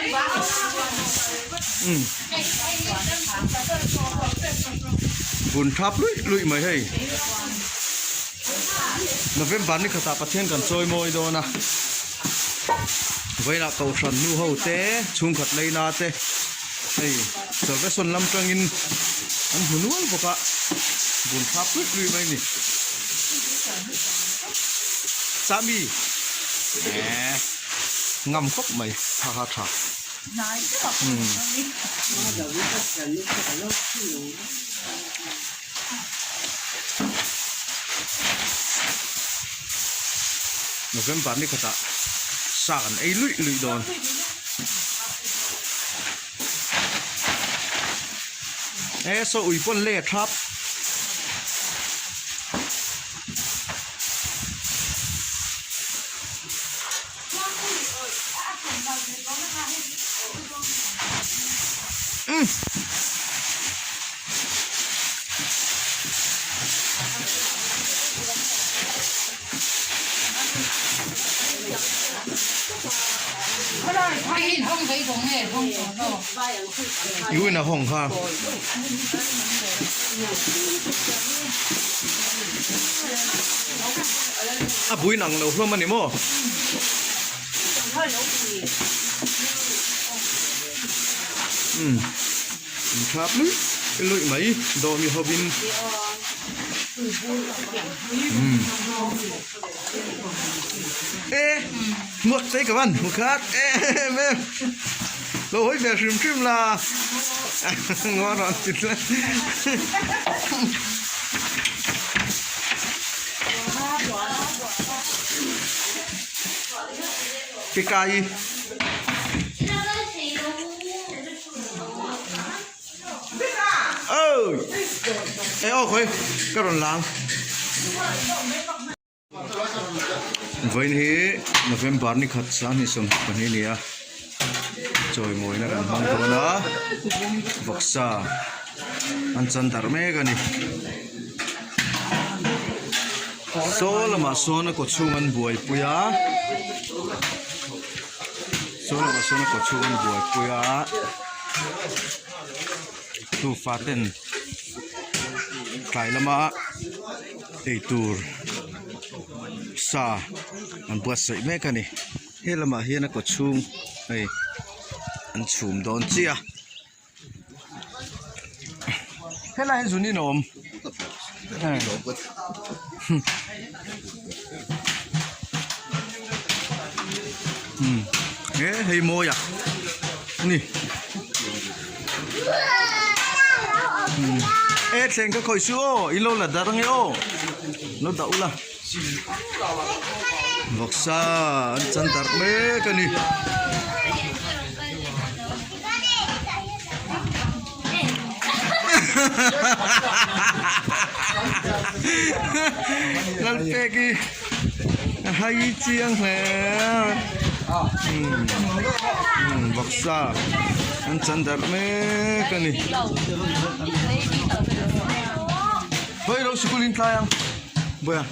Umm vun thap luih luih mai hei November ni khatah Pathian kan chawi mawi dawn a vawilah kohhran nu ho te chhungkhat leina te hei salvation lam tangin an hmu nual bawk a vun thap luih luih mai a ni Chami eh ngam khawp mai ha ha tha. November ni khatah sa kan ei luih luih dawn. E saw ui pawn lei a thap. Iuin a hawng kha. A buin ang lo hlawm a ni maw? Umm in thlap luih luih mai dawhmi hovin umm e hmuak chei ka van hmu khat em em lo hawi ve hrim hrim la ngaw rawn ti tlat. Pikai Oi E aw khawi ka rawn lang Vawiin hi November ni khat sang hnih 22 a ni a chawimawina kan hmang dawn a vawksa an chan darh mek a ni. Saw lamah sawn a kawchhung an buaipui a saw lamah sawn a kawchhung an buaipui a tufa ten tlai lama eitur sa an buatsaih mek a ni he lamah hian a kawchhung hei an chhum dawn chiah a. Helai hi zun in a awm umm he hei mawi a ni umm e thleng ka khawih suh aw in lo la dar ange aw lo dah ula vawksa an chan darh mek a ni. Lalpek hi a hai chiang hle umm vawksa an chan darh mek a ni hawi lo sikul in tlai ang bawiha.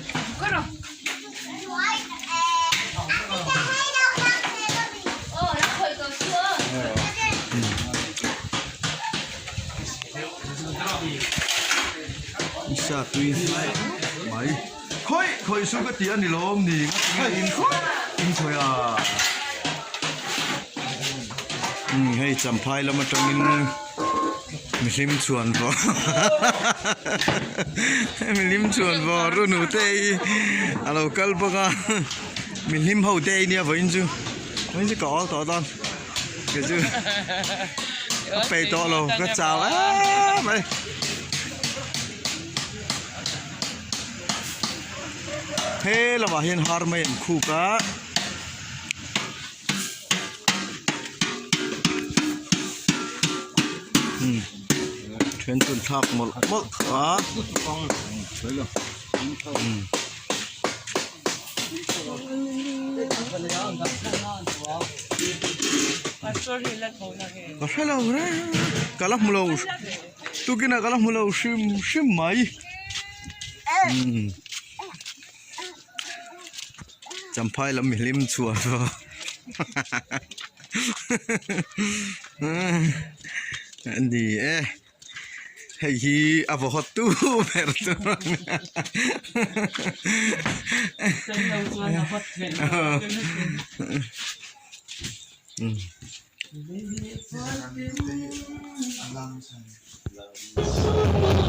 Sa tui mai khawi khawi chu ka ti a ni lawm ni nga tinge in khawi in khawi a umm hei champhai lam atangin mihlim chhuan vawr mihlim chhuan vawr u nute hi a lo kal bawk a mihlim ho te hi nia vawiin chu vawiin chu ka awl tawh dawn kei chu ka peih tawh lo ka chau em mai he lamah hian har mai an khuk a. Then chu an thlak mawlh mawlh a ka hre lo reng ka la hmu lo tukin ah ka la hmu lo hrim hrim mai. Champhai lam mihlim chhuah Hei hi a vaw hawt tu ber tur a ni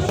a.